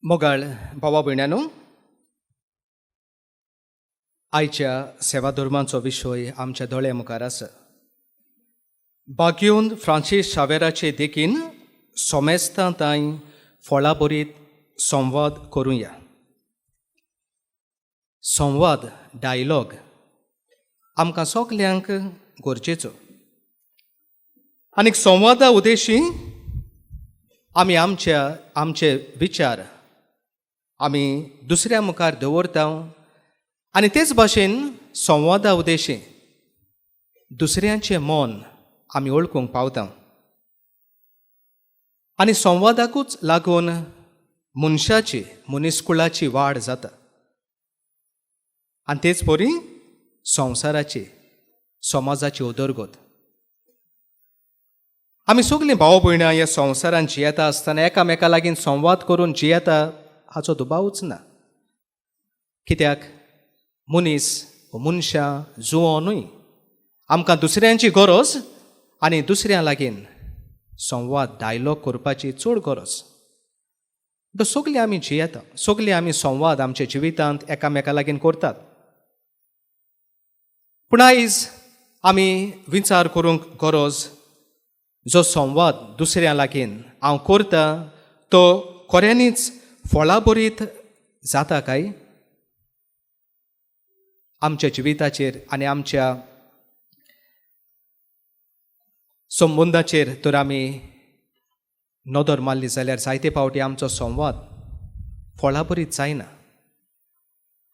मोगाळ भावा भयणांनो, आयच्या सेवा धर्माचो विशय आमच्या दोळ्या मुखार आसा. बागयोन फ्रांसीस शावेराचे देखीन सोमेस्तां तांय फळाभरीत संवाद करुया. संवाद, डायलॉग आमकां सगल्यांक गरजेचो आनी संवादा उद्देशी आमी आमच्या आमचे विचार आमी दुसऱ्या मुखार दवरता आनी तेच भाशेन संवादा उद्देशी दुसऱ्यांचें मन आमी वळखूंक पावता आनी संवादाकूच लागून मनशाची मनीसकुळाची वाड जाता आनी तेच परी संवसाराची समाजाची उदरगत. आमी सगलीं भाव भयणां ह्या संवसारान जियेता आसतना एकामेका लागीं संवाद करून जियेता हाचो दुबावूच ना. कित्याक मनीस मनशां जुवो न्हय, आमकां दुसऱ्यांची गरज आनी दुसऱ्यां लागीं संवाद डायलॉग करपाची चड गरज. तो सगलीं आमी जियेता, सगलीं आमी संवाद आमच्या जिवितांत एकामेका लागीं करतात. पूण आयज आमी विचार करूंक गरज, जो संवाद दुसऱ्यां लागीं हांव करता तो खऱ्यांनीच फळाभरीत जाता काय? आमच्या जिविताचेर आनी आमच्या संबंदाचेर तर आमी नदर मारली जाल्यार जायते फावटी आमचो संवाद फळाभरीत जायना.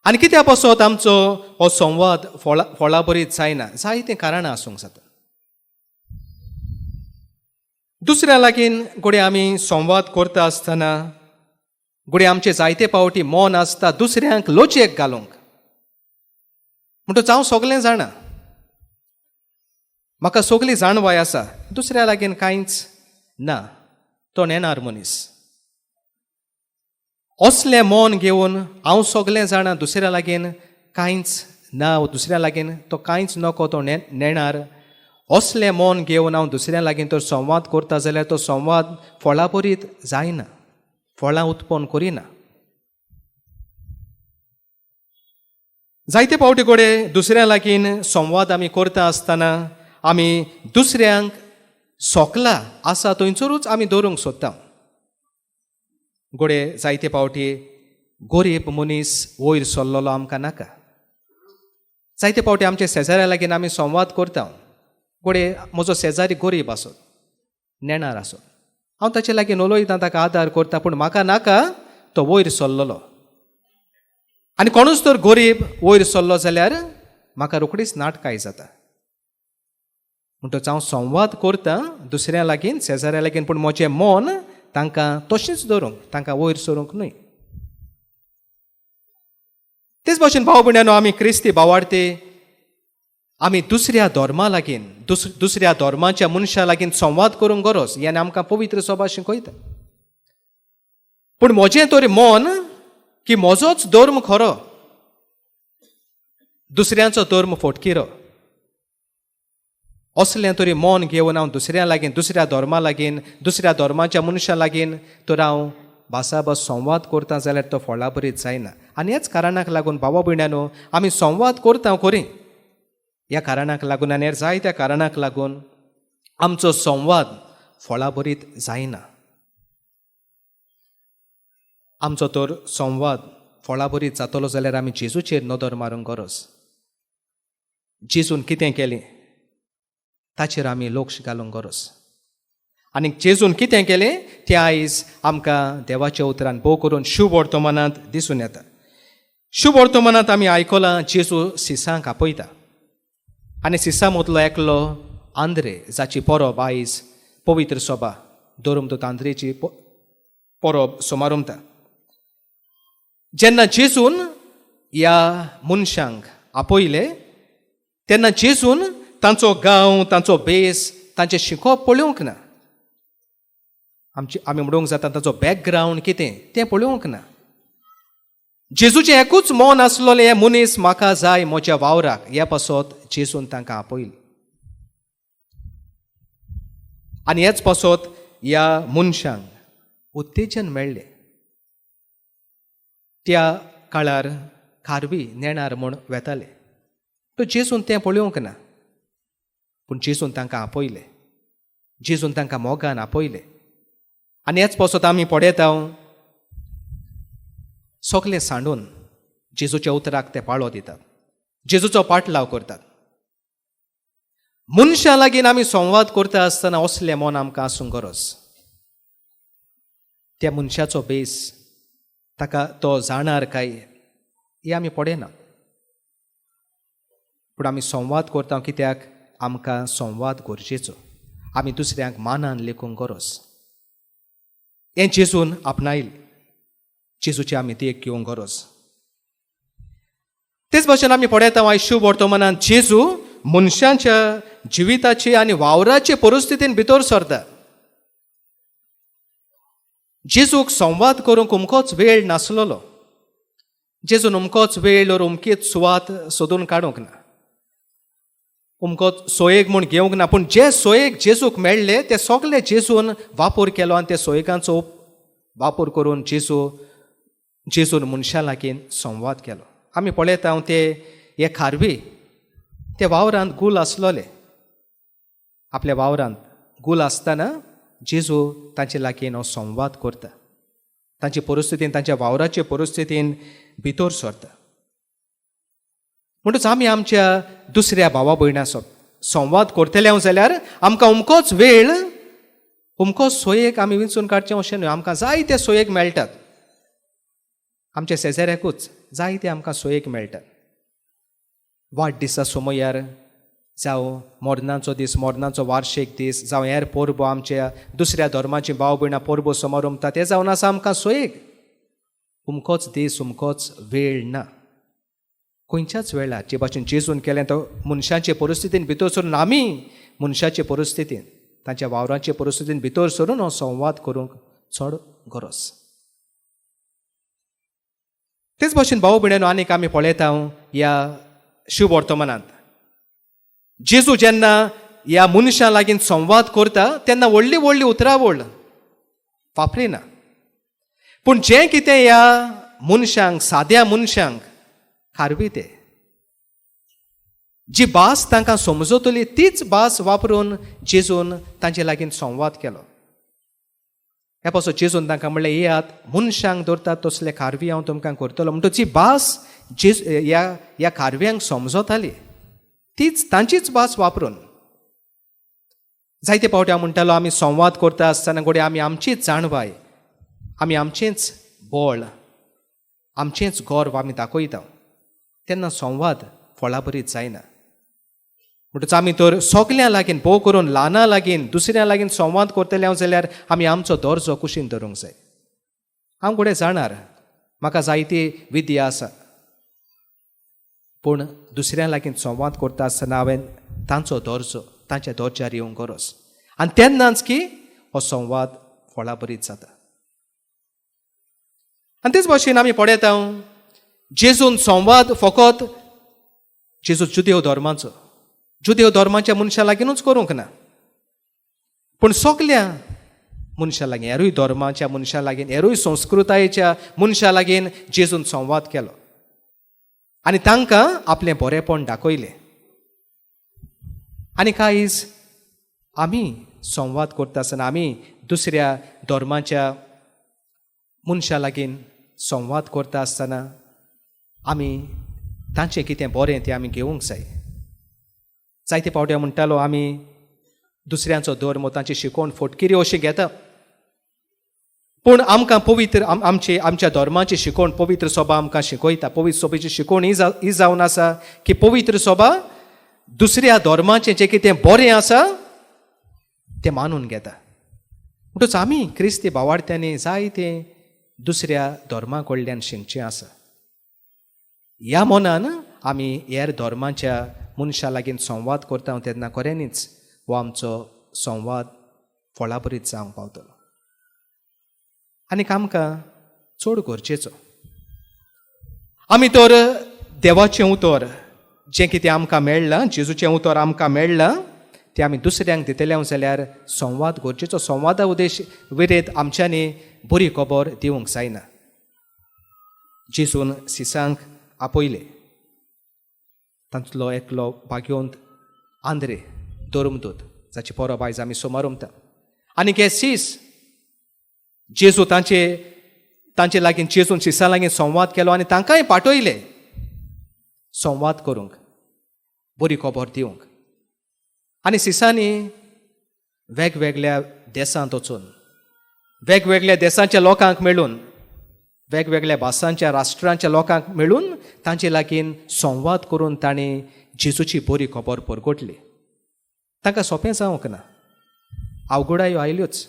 आनी कित्या पासत आमचो हो संवाद फळाभरीत जायना? जायतीं कारणां आसूंक जाता. दुसऱ्या लागीं घडये आमी संवाद करता आसतना घडये आमचे जायते फावटी मन आसता दुसऱ्यांक लजेक घालूंक. म्हणटकच हांव सगलें जाणा, म्हाका सगली जाणवाय आसा, दुसऱ्या लागीं कांयच ना, तो नेणार मनीस. असलें मन घेवन हांव सगलें जाणा, दुसऱ्या लागीं कांयच ना, दुसऱ्या लागीं तो कांयच नको, तो नेणार. असलें मन घेवन हांव दुसऱ्या लागीं तर संवाद करता जाल्यार तो संवाद फळाभरीत जायना, फळां उत्पन्न करिना. जायते फावटी घडये दुसऱ्या लागीं संवाद आमी करता आसतना आमी दुसऱ्यांक सोकला आसा थंयसरूच आमी दवरूंक सोदता. घडये जायते फावटी गरीब मनीस वयर सरलेलो आमकां नाका. जायते फावटी आमच्या शेजाऱ्या लागीं आमी संवाद करता. घडये म्हजो शेजारी गरीब आसत, नेणार आसत, हांव ताचे लागीं उलयतां, ताका आदार करता, पूण म्हाका नाका तो वयर सरलेलो. आनी कोणूच तर गरीब वयर सरलो जाल्यार म्हाका रोखडीच नाटकाय जाता. म्हणटकच हांव संवाद करता दुसऱ्या लागीं, शेजाऱ्या लागीं, पूण म्हजें मन तांकां तशेंच दवरूंक, तांकां वयर सरूंक न्हय. तेच भाशेन भाव भयणांनो, आमी क्रिस्ती भावार्थे आमी दुसऱ्या धर्मा लागीं, दुसऱ्या धर्माच्या मनशां लागीं संवाद करूंक गरज, यानी आमकां पवित्र सभा शिकयता. पूण म्हजें तरी मन की म्हजोच धर्म खरो, दुसऱ्यांचो धर्म फोटकिरो, असलें तरी मन घेवन हांव दुसऱ्या लागीं, दुसऱ्या धर्मा लागीं, दुसऱ्या धर्माच्या मनशां लागीं तर हांव भासाभास संवाद करता जाल्यार तो फळाभरीत जायना. आनी ह्याच कारणाक लागून भावा भयणांनो आमी संवाद करता खरी, ह्या कारणाक लागून आनी जायत्या कारणाक लागून आमचो संवाद फळाभरीत जायना. आमचो तर संवाद फळाभरीत जातलो जाल्यार आमी जेजूचेर नदर मारूंक गरज. जेजून कितें केलें ताचेर आमी लक्ष घालूंक गरज. आनी जेजून कितें केलें तें आयज आमकां देवाच्या उतरान भोव करून शुभवर्तमानांत दिसून येता. शुभवर्तमानांत आमी आयकलां जेजू सिसांक आपयता आनी सिसा मदलो एकलो आंद्रे, जाची परब आयज पवित्र सभा धर्मदूत आंद्रेची परब सुमारमता. जेन्ना जेजून ह्या मनशांक आपयले तेन्ना जेजून तांचो गांव, तांचो भेस, तांचें शिकोवप पळोवंक ना. आमी म्हणूंक जाता तांचो बॅकग्रावंड कितें तें पळोवंक ना. जेजूचें एकूच मन आसलेलें, हे मनीस म्हाका जाय म्हज्या वावराक, ह्या पासत जेजून तांकां आपयलें. आनी हेच पासत ह्या मनशांक उत्तेजन मेळ्ळें. त्या काळार खारवी नेणार म्हूण वेताले. तो जेजून तें पळोवंक ना, पूण जेजून तांकां आपयले, जेजून तांकां मोगान आपयले. आनी हेच पासत आमी पळयता सगलें सांडून जेजूच्या उतराक ते पाळो दितात, जेजूचो पाटलाव करतात. मनशां लागीं आमी संवाद करता आसतना असलें मन आमकां आसूंक गरज. त्या मनशाचो बेस ताका तो जाणार काय हें आमी पळयना, पूण आमी संवाद करता कित्याक आमकां संवाद गरजेचो. आमी दुसऱ्यांक मानान लेखूंक गरज. हें जेजून आपणायलें, जेजूची आमी देख घेवंक गरज. तेच भाशेन आमी पळयता आयज शुभ वर्तमानान जेजू मनशांच्या जिविताची आनी वावराचे परिस्थितीन भितर सरता. जेजूक संवाद करूंक अमकोच वेळ नासलेलो. जेजून अमकोच वेळ ओर अमकीच सुवात सोदून काडूंक ना, अमकोच सोयेक म्हूण घेवंक ना, पूण जे सोयेक जेजूक मेळ्ळे ते सगळे जेजून वापर केलो आनी ते सोयेकांचो वापर करून जेजून मनशां लागीं संवाद केलो. आमी पळयता ते हे खारवी ते वावरांत गुल आसलोले. आपल्या वावरांत गुल आसतना जेजू तांचे लागीं हो संवाद करता, तांचे परिस्थितीन, तांच्या वावराचे परिस्थितीन भितर सरता. म्हणटच आमी आमच्या दुसऱ्या भावा भयणां संवाद करतले जाल्यार आमकां अमकोच वेळ अमकोच सोयेक आमी विंचून काडचें अशें न्हय. आमकां जायते सोयेक मेळटात, आमच्या शेजाऱ्याकूच जायते आमकां सोयेक मेळटात. वाडदिसा समयार जावं मरणाचो दीस, मरणाचो वार्शीक दीस, जावं हेर परबो, आमच्या दुसऱ्या धर्माची भाव भयणां परबो समारंभता ते जावन आसा आमकां सोयेक. अमकोच दीस अमकोच वेळ ना, खंयच्याच वेळार जे भाशेन जेजून केलें तो मनशाचे परिस्थितीन भितर सरून आमी मनशाचे परिस्थितीन तांच्या वावराचे परिस्थितीन भितर सरून हो संवाद करूंक चड गरज. तेच भाशेन भाव भयणांनो आनीक आमी पळयता ह्या शुभ वर्तमानांत जेजू जेन्ना ह्या मनशां लागीं संवाद करता तेन्ना व्हडली व्हडली उतरावळ वापरिना, पूण जें कितें ह्या मनशांक, साद्या मनशांक खारवी ते जी भास तांकां समजतली तीच भास वापरून जेजून तांचे लागीं संवाद केलो. ह्या पासून जेजून तांकां म्हणलें, येयात मनशांक दवरतात तसले खारवी हांव तुमकां करतलो. म्हणटच जी भास जेजू ह्या खारव्यांक समजताली तीच तांचीच भास वापरून. जायते फावटी हांव म्हणटालो आमी संवाद करता आसतना घडये आमी आमचीच जाणवाय, आमी आमचेंच बळ, आमचेंच गर्व आमी दाखयता, तेन्ना संवाद फळाभरीत जायना. म्हणटच आमी तर सगल्यां लागीं, भोव करून ल्हानां लागीं, दुसऱ्यां लागीं संवाद करतले हांव जाल्यार आमी आमचो दर्जो कुशीन धरूंक जाय. हांव घडये जाणार म्हाका जायती विद्या आसा, पूण दुसऱ्यां लागीं संवाद करता आसतना हांवें तांचो दर्जो तांच्या दर्ज्यार येवंक गरज, आनी तेन्नाच की हो संवाद फळाभरीत जाता. आनी तेच भाशेन आमी पळयता जेजून संवाद फकत जेजू जुदेव धर्माचो, जुदेव धर्माच्या मनशां लागींनूच करूंक ना, पूण सगल्या मनशां लागीं, हेरूय धर्माच्या मनशां लागीं, हेरूय संस्कृतायेच्या मनशां लागीं जेजून संवाद केलो आनी तांकां आपलें बरेंपण दाखयलें. आनी कांयच आमी संवाद करता आसतना, आमी दुसऱ्या धर्माच्या मनशां लागीं संवाद करता आसतना आमी तांचें कितें बरें तें आमी घेवंक जाय. जायते फावटी हांव म्हणटालो आमी दुसऱ्यांचो धर्म, तांची शिकवण फटकिरी अशी घेता, पूण आमकां पवित्र आमचे आमच्या धर्माची शिकवण पवित्र सभा आमकां शिकयता. पवित्र सभेची शिकवण ही जावन आसा की पवित्र सभा दुसऱ्या धर्माचें जें कितें बरें आसा तें मानून घेता. म्हणटच आमी क्रिस्ती भावार्थ्यांनी जायतें दुसऱ्या धर्मा कडल्यान शिकचें आसा. ह्या मनान आमी हेर धर्माच्या मनशां लागीं संवाद करता तेन्ना खऱ्यांनीच हो आमचो संवाद फळाभरीत जावंक पावतलो. आनीक आमकां चड गरजेचो आमी तर देवाचें उतर जें कितें आमकां मेळ्ळां, जेजूचें उतर आमकां मेळ्ळां तें आमी दुसऱ्यांक दितले जाल्यार संवाद गरजेचो. संवादा उद्देश विरेत आमच्यांनी बरी खबर दिवंक जायना. जेजून सिसांक आपयले. तातूंतलो एकलो भाग्योंत आंद्रे धर्मदूत, जाची परब आयज आमी सोमारुमता. आनी हे सीस जेजू तांचे तांचे लागीं, जेजून सिसां लागीं संवाद केलो आनी तांकांय पाठयले संवाद करूंक, बरी खबर दिवंक. आनी सिसांनी वेगवेगळ्या देशांत वचून, वेगवेगळ्या देशांच्या लोकांक मेळून, वेगवेगळ्या भासांच्या राष्ट्रांच्या लोकांक मेळून, तांचे लागीं संवाद करून तांणी जेजूची बरी खबर परगटली. तांकां सोंपें जावंक ना, अवघडायो आयल्योच.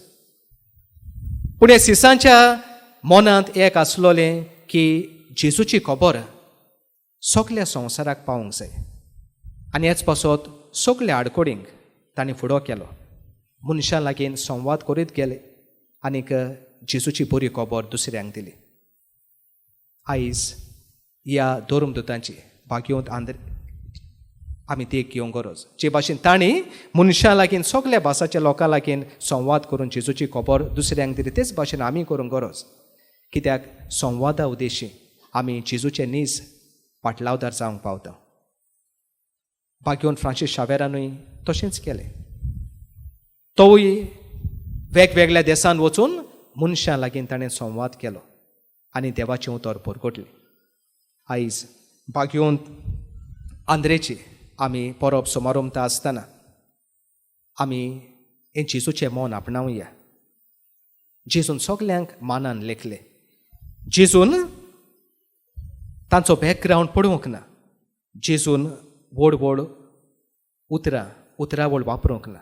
पूण ह्या सिसांच्या मनांत एक आसलोलें की जेजूची खबर सगल्या संवसाराक पावूंक जाय. आनी हेच पासत सगल्या आडकोडींक तांणी फुडो केलो, मनशां लागीं संवाद करीत गेले आनीक जेजूची बरी खबर दुसऱ्यांक दिली. आयज ह्या धर्मदुतांची, भाग्योंत आंद्र, आमी देख घेवंक गरज. जे भाशेन तांणी मनशां लागीं, सगल्या भासाच्या लोकां लागीं संवाद करून जेजूची खबर दुसऱ्यांक दिली, तेच भाशेन आमी करूंक गरज. कित्याक संवादा उद्देशी आमी जेजूचे नीज पाटलावदार जावंक पावता. भाग्योन फ्रांसीस शावेरानूय तशेंच केलें. तोवूय वेगवेगळ्या देशांत वचून मनशां लागीं ताणें संवाद केलो आनी देवाचें उतर परगटलें. आयज भाग्योंत आंद्रेची आमी परब समारंभता आसतना आमी हें जेजूचें मन आपणावया. जेजून सगल्यांक मानान लेखले. जेजून तांचो बॅकग्रावंड पळोवंक ना. जेजून व्हड व्हड उतरां उतरावळ वापरूंक ना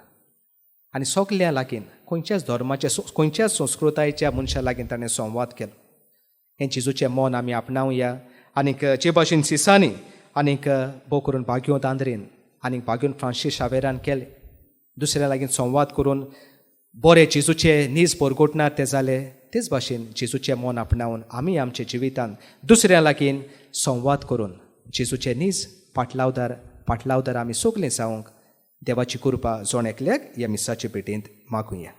आनी सगल्या लागीं, खंयच्याच धर्माच्या, खंयच्याच संस्कृतायेच्या मनशां लागीं ताणें संवाद केलो. हें जेजूचें मन आमी आपणावया. आनीक जे भाशेन सिसांनी आनीक भोव करून भाग्योंत आंद्रेन आनीक भाग्योन फ्रांसीस शावेरान केलें, दुसऱ्या लागीं संवाद करून बरे जेजूचे नीज परगटणार ते जाले, तेच भाशेन जेजूचें मन आपणावन आमी आमच्या जिवितांत दुसऱ्या लागीं संवाद करून जेजूचे नीज पाटलावदार पाटलावदार आमी सगलीं जावंक देवाची कृपा जण एकल्याक ह्या मिसाचे भेटेंत मागुया.